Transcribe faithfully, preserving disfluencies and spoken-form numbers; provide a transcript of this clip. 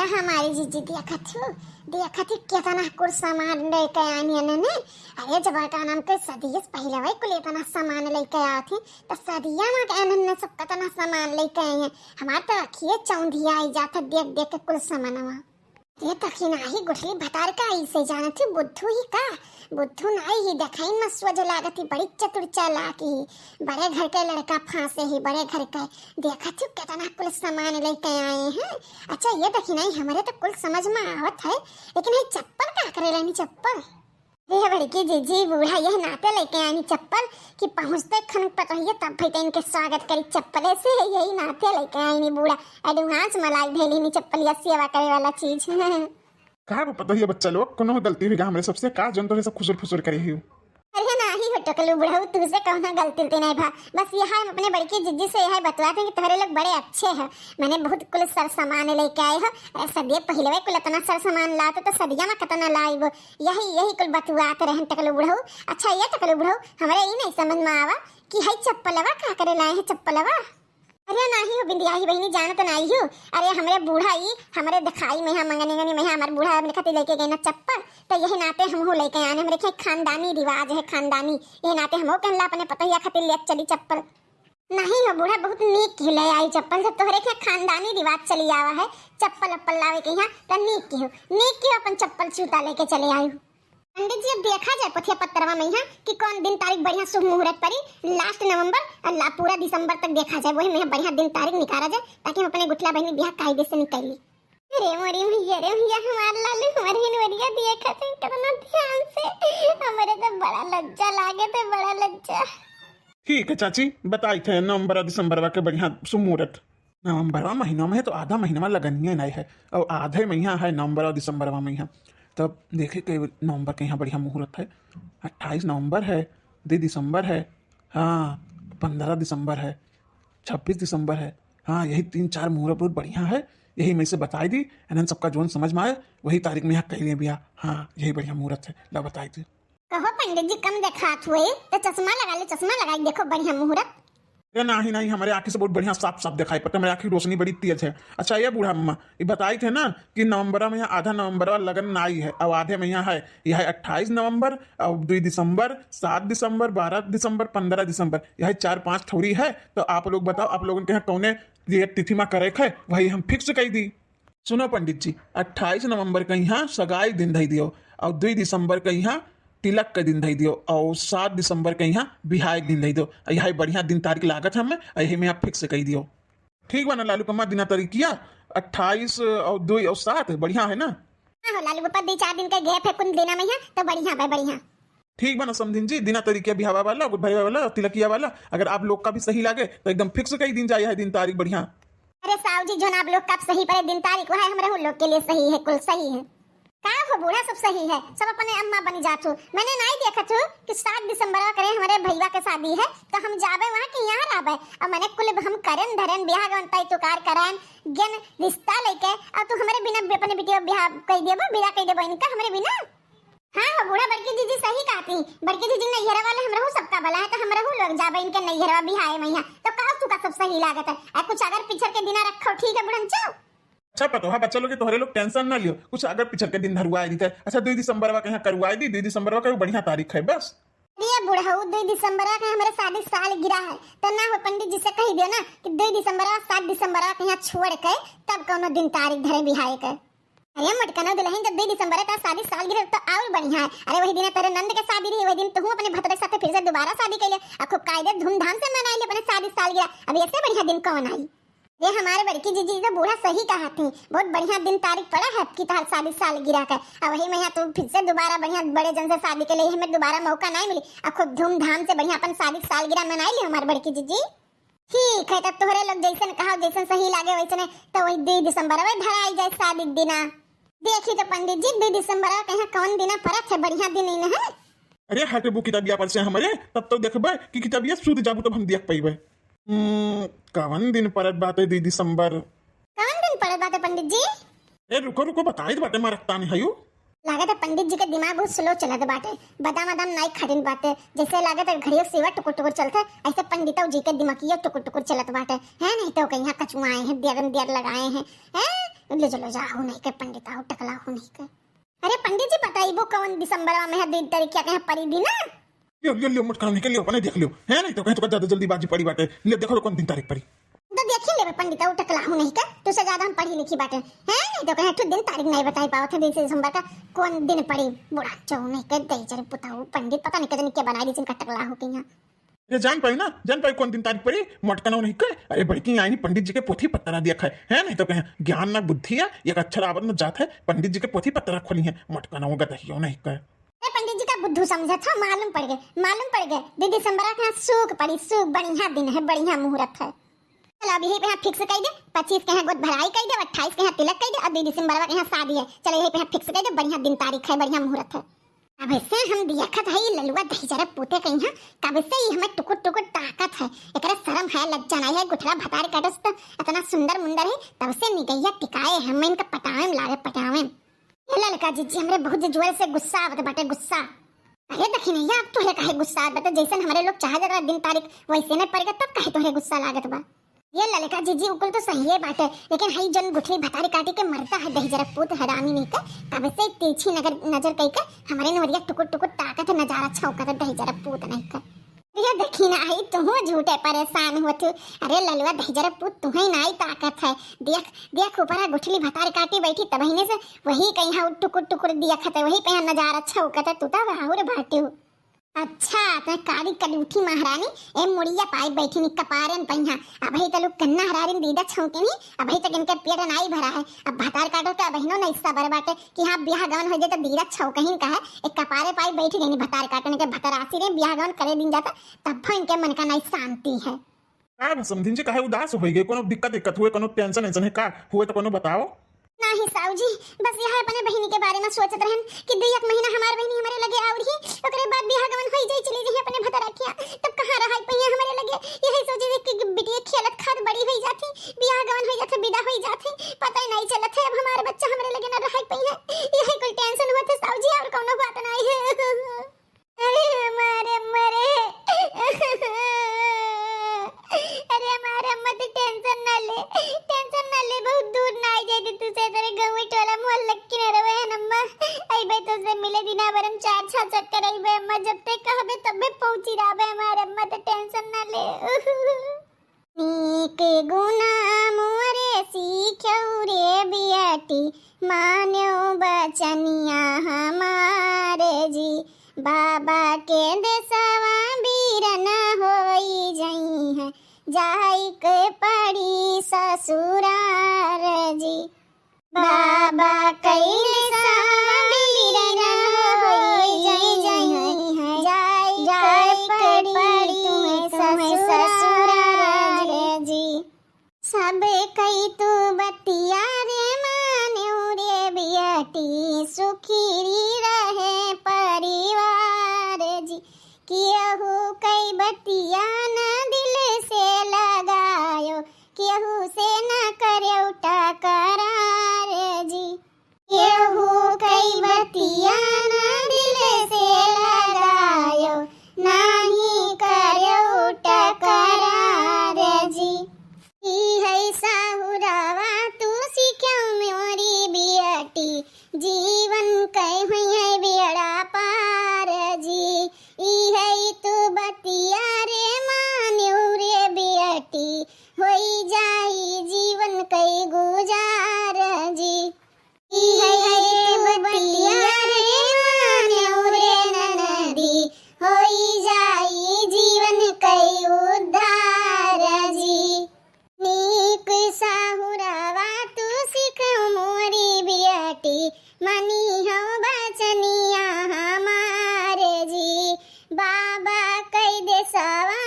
हमारी जीजी देखत हो, देखत हो कितना कुल सामान लेके आनी है ने। अरे जब का नाम के सदिये से पहिले वही कुल इतना सामान लेके आवत ही, तो सदिया में के इन्हने सब कितना सामान लेके आई है। हमार तो अखिए चौंधिया आई जात है देख देख के कुल सामानवा। ये तखिनाही गुठली भतार का ऐसे जानत ही बुद्धू ही का? बुद्धू नाई ही, देखाई में सोझ लागत ही, बड़ी चतुर चालाक ही। बड़े घर के लड़का फांसे ही, बड़े घर के। देखत ही कितना कुल सामान लेके आए हैं। अच्छा, ये तखिनाही हमरे तो कुल समझ में आवत है, लेकिन ये चप्पल का करे लेनी चप्पल? रे बड़की जीजी, बूढ़ा यह नाते लेके आनी चप्पल कि पहुँचते खन पतोहिए तब भई तो इनके स्वागत करी चप्पले से, यही नाते लेके आईनी बूढ़ा। Advance में लाई धैली नी चप्पलिया सेवा करे वाला चीज। का वो पतोहिया बच्चा लोग, कोनो गलती हुई गा हमरे सबसे, का जन तो है सब खुसुर फुसुर करे ही। अरे नाही हो टकलू बुढ़ऊ, तुझसे कौना गलती उलती नहीं भा। बस यह हम अपने बड़की जीजी से यह बतवाते हैं कि तोहरे लोग बड़े अच्छे हैं, मैंने बहुत कुल सर सामान लेके आए हो। अरे सदिये पहिले कुल इतना सर सामान लाते तो सदिया में कितना लाई वो। यही, यही कुल बतुआत रहन टकलू बुढ़ऊ। अच्छा ये टकलू बुढ़ऊ, हमरे ई नहीं समझ में आवा कि हई चप्पलवा का करे लाए हैं चप्पलवा? अरे नाही हो बिंदिया ही बहिनी, जानत नाही हो। अरे हमरे बूढ़ा ई, हमरे दिखाई में यहाँ मंगनी गनी में यहाँ हमार बूढ़ा हमरे खातिर लेके गए ना चप्पल, तो यही नाते हमहू लेके आने। हमरे के खानदानी रिवाज है, खानदानी। यही नाते हमहू कहला अपने पतोहिया खातिर ले चली चप्पल। नहीं हो बूढ़ा, बहुत नीक के ले आई चप्पल। जब तोहरे के खानदानी रिवाज चली आवा है चप्पल अप्पल लावे के यहाँ, तो नीक के हो, नीक के हो अपन चप्पल जूता लेके चले आयु। पंडित जी, अब देखा जाए पोथिया पत्तरवा में यहाँ कि कौन दिन तारीख बढ़िया शुभ मुहूर्त परी, last नवंबर और ला-, पूरा दिसंबर तक देखा जाए, वही में बढ़िया दिन तारीख निकाला जाए, ताकि हम अपने गुठला बहिनी बियाह कायदे से निकाल ली। अरे मोरी मैया रे मैया, हमार लालू हमार हिनवरिया देखत है कितना ध्यान से, हमरे तो बड़ा लज्जा लागे थे, बड़ा लज्जा। ठीक है चाची, बताई थे नवंबर और दिसंबरवा के बढ़िया शुभ मुहूर्त। नवंबरवा महीना में है तो आधा महीना में लगनिया नहीं है, और आधे महीना है नवंबर और दिसंबरवा महीना। तब देखे के नवंबर के यहाँ बढ़िया मुहूर्त है, अट्ठाईस नवंबर है, दो दिसंबर है, हाँ, पन्द्रह दिसंबर है, छब्बीस दिसंबर है। हाँ, यही तीन चार मुहूर्त बहुत बढ़िया है, यही में से बताई दी। इन्हन सबका जोन समझ में आए वही तारीख में यहाँ कह लें भैया। हाँ, यही बढ़िया मुहूर्त है, ला बताई दी। कहो पंडित जी, कम देखात हुए तो चश्मा लगा ले, चश्मा लगाई देखो बढ़िया मुहूर्त। अरे नाही, नाही, हमरे आँखी से बहुत बढ़िया साफ साफ देखाई पड़ता, हमरे आँखी की रोशनी बड़ी तेज है। अच्छा ये बूढ़ा अम्मा, ये बताई थे ना कि नवंबर में यहाँ आधा नवंबर लगन ना आई है, अब आधे में यहाँ है, यह है अट्ठाईस नवंबर, अब दो दिसंबर, सात दिसंबर, बारह दिसंबर, पन्द्रह दिसंबर, यह चार पाँच ठौरी है। तो आप लोग बताओ, आप लोगन के यहाँ कौने ये तिथि में करे है, वही हम fix कर दी। सुनो पंडित जी, अट्ठाईस नवंबर के यहाँ सगाई दिन धई दियो, और दो दिसंबर के यहाँ तिलक के दिन धई दियो, और सात दिसंबर के यहाँ बिहाय के दिन धई दियो। यही बढ़िया दिन तारीख लागत है हमें, यही में आप fix कर दियो। ठीक बा ना लालू कम्मा, दिना तारीखिया अट्ठाईस और दो और सात बढ़िया है ना? हाँ हो लालू पापा, दो चार दिन के gap है कुल दिना में यहाँ, तो बढ़िया बा, बढ़िया। ठीक बा ना समधिन जी, दिना तारीखिया बिहावा वाला, गुड़ भरवा वाला, तिलकिया वाला, अगर आप लोग का भी सही लागे तो एकदम fix कर दिन जाए है दिन तारीख बढ़िया। अरे साहू जी, जोन आप लोग का सही पड़े दिन तारीख, वह हमरे लोग के लिए सही है, कुल सही है। का हो बूढ़ा, सब सही है, सब अपने अम्मा बनी जात हो। मैंने नहीं देखत हो कि सात दिसंबर करे हमरे भैया के शादी है, तो हम जाबे वहाँ के यहाँ रहबे। और मैंने कुल हम करन धरन ब्याह गवन तय तुकार करन गेन रिश्ता लेके, और तू हमरे बिना अपने बिटिया ब्याह कह देबो, विदा कह देबो इनका हमरे बिना। हाँ हो बूढ़ा, बड़की जीजी सही कहती। बड़की जीजी नैहरा वाले हमरहू सबका बला है, तो हमरहू लोग जाबे इनके नैहरवा बिहाए मैया। तो का तू का सब सही लागत है? आ कुछ अगर पिछर के दिना रखो, ठीक है बुढ़न चो। अच्छा पतोहा बच्चा लोग, तोहरे लोग tension ना लियो, कुछ अगर पिछर के दिन धरुआए दी थे। अच्छा दो दिसंबरवा के यहाँ करुआए दी, दो दिसंबरवा का बढ़िया तारीख है बस। अरे बुढ़ऊ, दो दिसंबरवा के हमरे शादी साल गिरा है, तो ना हो पंडित जी से कही दियो ना कि दो दिसंबरवा सात दिसंबरवा के यहाँ छोड़ के तब कौनो दिन तारीख धरे बिहाए के। अरे मोटकनो दुल्हन, जब दो दिसंबर का शादी सालगिरह तो और बढ़िया है। अरे वही दिन तेरे नंद के शादी रही, वही दिन तू अपने भतरे के साथ फिर से दोबारा शादी कर ले, और खूब कायदे धूमधाम से मनाई ले अपने शादी सालगिरह। अब ऐसे बढ़िया दिन कौन आई? ये हमारे बड़की जीजी तो बूढ़ा सही कहा थी, बहुत बढ़िया दिन तारीख पड़ा है आपकी तोहार शादी सालगिरह का। और वही में यहाँ तू फिर से दोबारा बढ़िया बड़े जन से शादी कर ले, हमें दोबारा मौका नहीं मिली। और खूब धूमधाम से बढ़िया अपन शादी सालगिरह मनाई ले हमारे बड़की जीजी। ठीक है, तब तोहरे लोग जैसन कहा, जैसन सही लागे वैसने, तो वही दो दिसंबर में धराई जाए शादी के दिना। देखी तो पंडित जी, दो दिसंबर के यहाँ कौन दिना परत है, बढ़िया दिन इन है। अरे हटबू किताबिया पर से हमरे, तब तो देखबे कि किताबिया सूत जाबू तब हम देख पइबे। हम्म, कवन दिन परत बाटे दो दिसंबर? कवन दिन परत बाटे पंडित जी? ए रुको रुको, बताई तो बाटे मारकतानी हयू। लागत है पंडित जी के दिमाग बहुत slow चलत बाटे, बादाम वादाम नाई खाटिन बाटे, जैसे लागत है घड़ियो सेवा टुकुर टुकुर चलत है, ऐसे पंडितौ जी के दिमागियो टुकुर टुकुर चलत बाटे। है नहीं तो कहीं कचुआए हैं, देर में देर लगाए हैं, हैं? ले चलो जाओ नहीं के पंडित आओ, टकला हो नहीं के। अरे पंडित जी, बताइबो कौन दिसंबर में है, दो तारीख क्या कहीं पड़ी भी ना? लियो, लियो, लियो, मोटका नहीं के लियो, अपने देख लियो, है नहीं तो कहीं तो ज्यादा जल्दीबाजी पड़ी बाटे। लियो, देखो कौन दिन तारीख पड़ी। तो देखी लेबे पंडित, उ टकला हूँ नहीं के, तुझसे ज्यादा हम पढ़ी लिखी बाटे, हैं? नहीं तो कहीं ठू दिन तारीख नहीं बताई पावत है, बीस दिसंबर का कौन दिन पड़ी। बूढ़ा चौ नहीं के दे जरे पुताऊ पंडित, पता नहीं के जनी के बनाई दी जिनका टकला हो के यहाँ। ये जान पाई ना, जान पाई कौन दिन तारीख पड़ी, मोटका नहीं के। अरे बड़की आईनी पंडित जी के पोथी पत्तरा दिया खाए, है नहीं तो कहीं ज्ञान ना बुद्धि है, एक अक्षर आवत न जात है, पंडित जी के पोथी पत्तरा खोली है, मोटका ना गदहियो नहीं के। अरे पंडित जी का बुद्धू समझत हो, मालूम पड़ गए, मालूम पड़ गए। दो दिसंबर के यहाँ सूख पड़ी, सूख, बढ़िया दिन है, बढ़िया मुहूर्त है। चलो अब यही पे यहाँ fix कर दे, पच्चीस के यहाँ गोद भराई कर दे, अट्ठाईस के यहाँ तिलक कर दे, और दो दिसंबर के यहाँ शादी है। चलो यही पे यहाँ fix कर दे, बढ़िया दिन तारीख है, बढ़िया मुहूर्त है। अब से हम देखत है ये ललुआ दहिजरा पूते के यहाँ, कब से ये हमें टुकुर टुकुर ताकत है। एकरे शर्म है, लज्जा नहीं है, गुठला भतारी काटस तो इतना सुंदर मुंदर है, तब से निगैया टिकाए हम इनका पटावे में लागे, पटावे में। ए ललका जीजी, हमरे बहुत जोर से गुस्सा आवत बाटे, गुस्सा। अरे दखिनैया, अब तोहरे काहे गुस्सा आवत बाटे? जैसन हमरे लोग चाहत रहा दिन तारीख, वैसे न पड़ेगा, तब काहे तोहरे गुस्सा लागत बा? ये ललका जीजी, उकुल तो सही है बाटे, लेकिन हई जन गुठली भतारी काटी के मरता है दहिजरा पूत हरामी नहीं के, तब से तिरछी नगर, नजर कई के हमरे नोरिया टुकुर टुकुर ताकत है, नजारा छौकत है दहिजरा पूत नहीं के। ये देखी ना आई, तुहू झूठे परेशान होत हो। अरे ललुआ दहिजरा पूत, तुहे नाई ताकत है। देख, देख ऊपरा गुठली भतारी काटी बैठी, तबहिने से वही कहीं टुकुर टुकुर दिया खत है, वही पे नजारा छौकत है, तू तो बाहुर भाटी हो। अच्छा, ते काली कलूठी महारानी, ए मुड़िया पाई बैठी नी कपारन पहिया। अबही तलु कन्ना हरारिन दीदा छौके नी, अबही तक इनके पेट नाई भरा है। अब भतार काटो तो अबहिनो नहीं सबर बाटे कि हाँ, ब्याह गवन हो जाए तो दीदा छौकहिन का है। एक कपारे पाई बैठ गई नी भतार काटने के, भतारासी रे ब्याह गवन करे दिन जाता, तब इनके मन का नाई शांति है। का भा समधिन जी, काहे उदास होई गए? कोनो दिक्कत, दिक्कत हुए, कोनो tension, वेंशन है का हुए तो कोनो बताओ। नाही साऊ जी, बस यह अपने बहिनी के बारे में सोचत रहन कि दू एक महीना हमार बहिनी हमारे लगे आउर ही, ओकरे बाद बियाह गवन होई जाई, चली जाई अपने भतरखिया, तब कहाँ रहाई पइया हमारे लगे। यही सोचे थे कि बिटिया खेलत खात बड़ी होई जाती, बियाह गवन होई जाते, विदा होई जाते, पता ही नहीं चलत है अब हमारे बच्चा हमारे लगे न रहाई पइया। यही कुल tension होत है साऊ जी, और कौनो बात नहीं है। अरे हमारे अम्मा रे, अरे हमारे अम्मा, तू tension ना ले, tension ना ले, बहुत दूर ना आई जाए तू से, तेरे गाँव टोला मोहल्ला किनारे हुए है अम्मा। आई भाई तुझसे मिले दिना भर हम चार छह चक्कर आई भाई अम्मा, जब तक कहबे तब भी पहुँची रहा भाई हमारे अम्मा, तो tension ना ले। नीक गुना मोरे सीख्यौ रे बियटी, मान्यौ बचनिया हमार जी। बाबा के देसवा बीरन होई जइहैं, जाइके पड़ी ससुरार जी। बाबा कइले सावन बीरन होई जइहैं, जाइके पड़ी तुम्हें ससुरार जी। सब कई तू बतिया रे मान्यौ रे बियटी, सुखी रहे परिवार जी। केहू कई बतिया न दिल से लगायो, केहू से न करेउ टकरार जी। केहू कई बतिया न दिल से लगायो, नाही करेउ टकरार जी। ई है साहुरवा तू सीख्यौ मोरी बियटी, जीवन कई हुई है बेड़ा पार जी। ई है तू बतिया रे मान्यौ रे बियटी, होई जाई जीवन कई गुजार जी। ई है तू बतिया रे मान्यौ रे ननदी, होई जाई जीवन कई उद्धार जी। नीक साहुरवा तू सीख्यौ मोरी बियटी, मनिहौ बचनिया हमार जी। बाबा कई देसवा